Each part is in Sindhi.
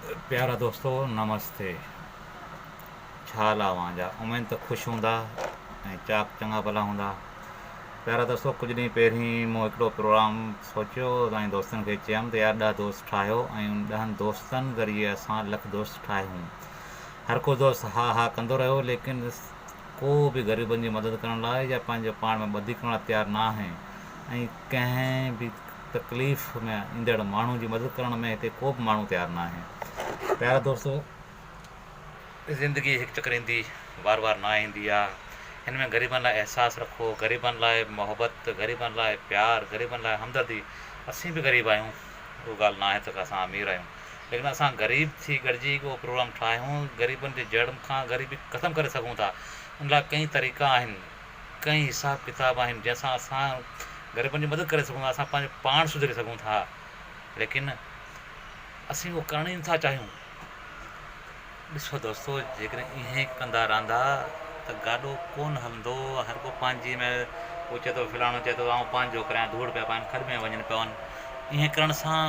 پيارا دوستو نمستي ڇا حال آ اوهان جا اميد ته خوش هوندا ۽ چاڪ چڱا ڀلا هوندا پيارا دوستو ڪجهه ڏينهن پهرين مون هڪڙو پروگرام سوچيو ۽ دوستن کي چيم ته يار ڏهه دوست ٺاهيو ۽ ان ڏهن دوستن ذريعي اسان لک دوست ٺاهيون هر ڪو دوست ها ها ڪندو رهيو ليڪن ڪو به غريبن جي مدد ڪرڻ لاء يا پنهنجو پاڻ ۾ ٻڌي ڪرڻ لاء تيار نه آهي ۽ ڪنهن به تڪليف ۾ ايندڙ ماڻهو جي مدد ڪرڻ ۾ هتي ڪو به ماڻهو تيار ناهي. پيارا دوستو! زندگي هڪ چڪر ايندي وار وار نه ايندي آ. هن ۾ غريبن لاء احساس رکو، غريبن لاء محبت، غريبن لاء پيار، غريبن لاء همدردي. اسين به غريب آهيون اهو ڳالهه ناهي ته اسان امير آهيون ليڪن اسان غريب ٿي گڏجي اهو پروگرام ٺاهيون غريبن جي جڙ کان غريبي ختم ڪري سگهون ٿا ان لاء ڪئين طريقا آهن. ڪئين حساب ڪتاب آهن جنهن سان اسان غريبن جي مدد ڪري سگهون ٿا اسان پنهنجو پاڻ سڌري سگهون ٿا ليڪن اسين اهو ڪرڻ ئي نٿا چاهيون ڏسو دوستو جيڪڏهن ائين ڪندا رهندا ته گاڏو ڪونه هلندو هر ڪو پنهنجي ۾ هو چئي ٿو فلاڻو چئي ٿو آئون پنهنجو ڪريان ڌوڙ پيا پائن کڏ ۾ وڃن پون ائين ڪرڻ سان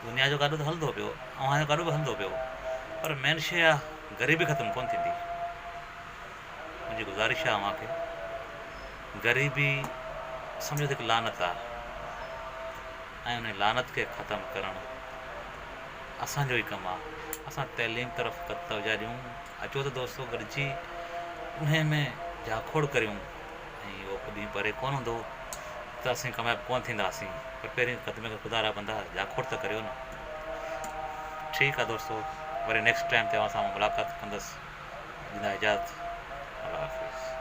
دنيا جو گاڏو ته هلندو پيو اوهان جو گاڏو به هلندو پيو پر مين شيء آهي غريبي ختم ڪونه ٿيندي. منهنجي گذارش آهي اوهان کي غريبي سمجهو ته هڪ لعنت آهي ۽ ان لعنت کي ختم ڪرڻ اسان جو ئي ڪم آهي اسان تعليم طرف توجه ڏيون اچو ته دوستو گڏجي انهي ۾ جاکوڙ ڪريون ۽ اهو ڏينهن پري ڪونه هوندو ته اسين ڪامياب ڪونه ٿينداسين پر پهرين قدم کي خدا را بندا جاکوڙ ته ڪريو نه ٺيڪ آهي دوستو وري نيڪسٽ ٽائيم تي اوهان سان ملاقات ڪندس. ڏيندا اجازت الله حافظ.